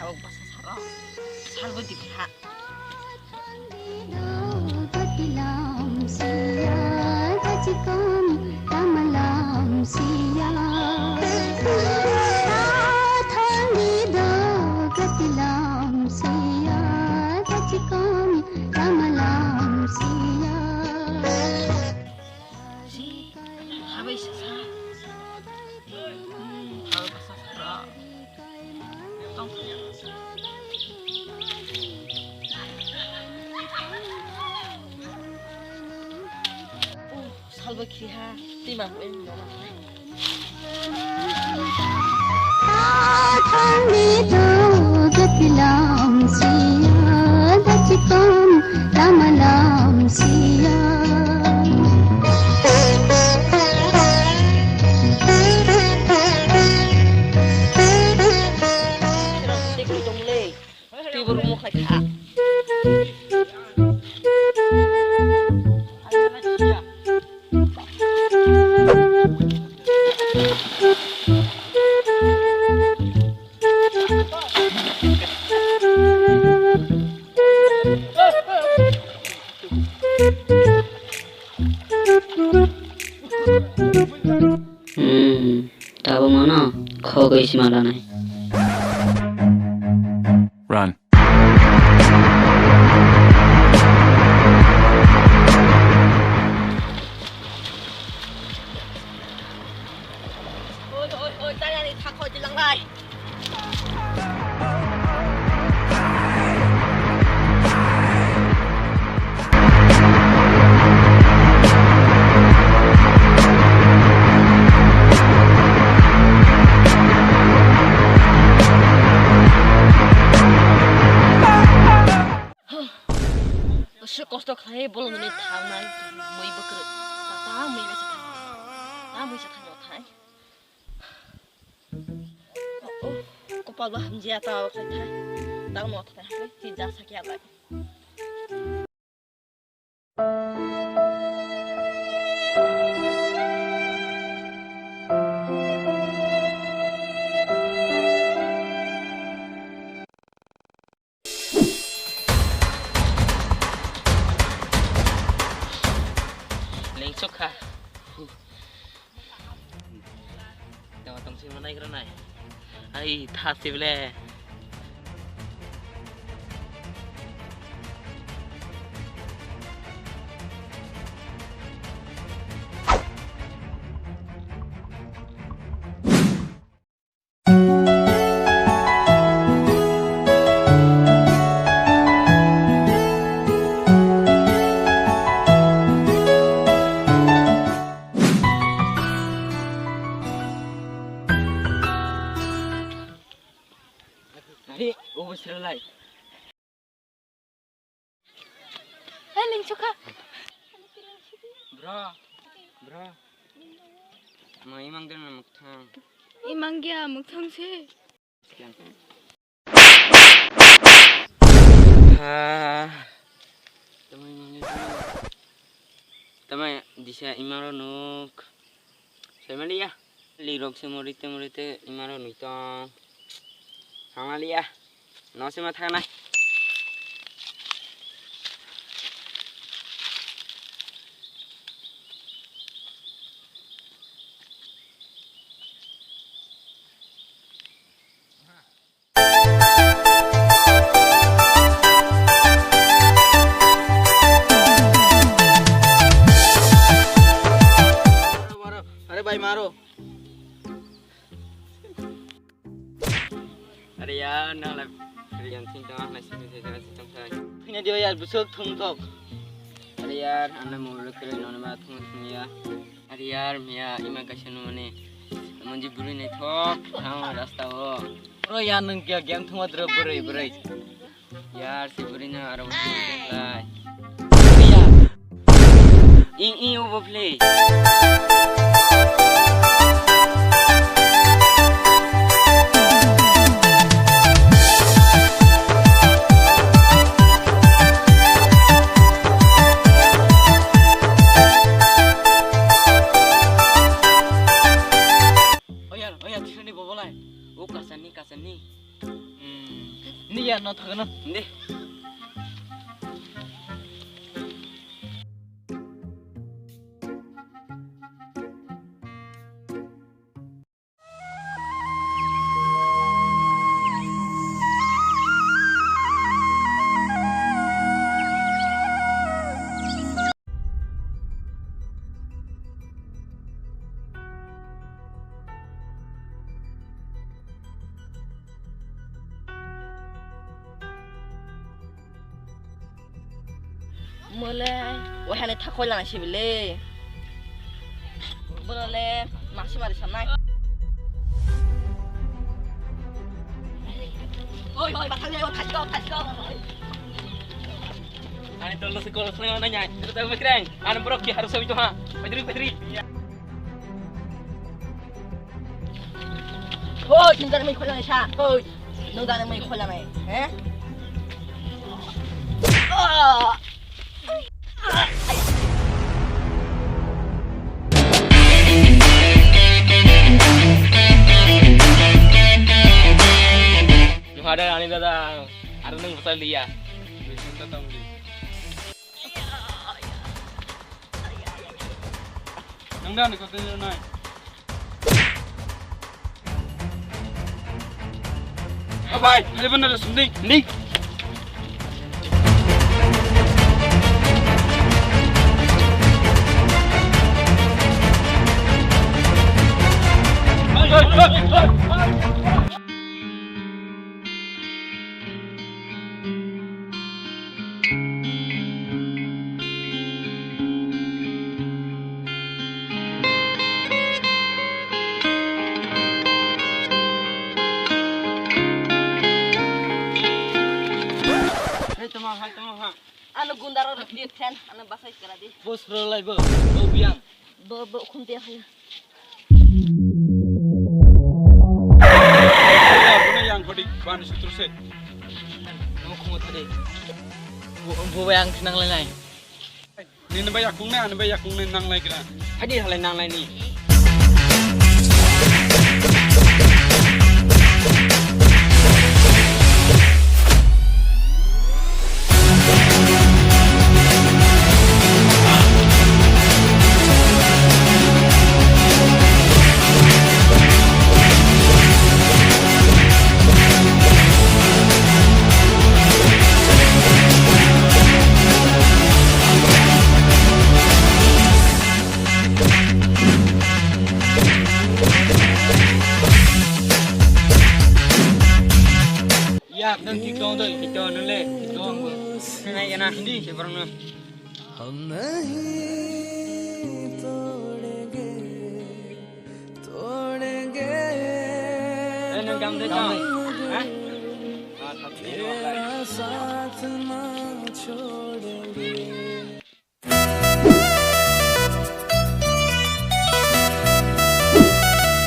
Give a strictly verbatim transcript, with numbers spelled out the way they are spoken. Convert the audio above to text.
Tabuk bwsa saro. Salbo dibha. Si, habai sasa. Hmm, habai sasa. Salbo kiriha, twi ma hoi. Twi bo rumo khai kha. Hmm, tabuk mano khogwi sima lanai. Run. Oi, oi, oi, tayari thakho jilanglai. Aswk kosto khlai bolongni thangnai mui bwkrwi. Tata mui bai sa thang. Ta mui sa thang thai. Oh, oh, kopal ba hamjia ta khai thai. Dang no thai hai. Ti ja sakya bai. Lengsukha. Tama tong sima nai gra nai. Ai, tha sible. Ari, obo siralai. Hai, lingsukha. Bro, bro. Ma imang den na mukthang. Imang gya mukthang se. Ha. Tamai imang gya. Tamai disa imang ro nuk. Saimanliya. Lirok se morite morite imaro nui tong. Sangmaliya. No se ma thangnai. Are bhai, maro. Are yaar, nang la. Are yaar, thing tang, nai sini saya jalan sini tang saya. Thina dia yaar, busuk thung thok. Are yaar, anda mau lu kere nona ma thung thung ya. Are yaar, miya, ima kaisa nung mani. Manji buri nai thok, thang rasta o. Bro, ya nung kya game thung ma dro buri buri. Yaar, si buri na aro lai. Ing ing obo play. Oya, oya, thirani bobo lai. O kasani, kasani. Ni ya no thagno. Ni. Mole, wahani thakhoi lana sibile. Bolole, masi mari sanai. Oi, oi, bathang oi, thajko, thajko. Ani tolo se kol sene na nyai. Terus aku mikreng. Ani borok ki harus sabi tuha. Pedri, pedri. Oi, tinggal mai khola sa. Oi. Nung dana mai khola mai, eh? Ah! Nung ada ani dada, ada nung besar dia. Nung dana kau tu nai. O bhai, ani bana da sumding. Ni. Hai tama, hai tama, ha. Ano gundaro rok di then, ano basai kara di. Bos rok lai bo, bo biang. Bo, bo khum te haya. Bune yang khodi ban sutru se. Namo khum thade. Bo, bo yang thnang lai nai. Nini bai yakung nai, ani bai yakung nai nang lai gra. Hadi halai nang lai ni. Yak, nang tik tong doi, tik tong nang le, tik tong bo. Nang ai yana hindi, si borong nang. हम नहीं तोड़ेंगे, तोड़ेंगे. Eh, nang gam de, gam de. Ha? तेरा साथ ना छोड़ेंगे.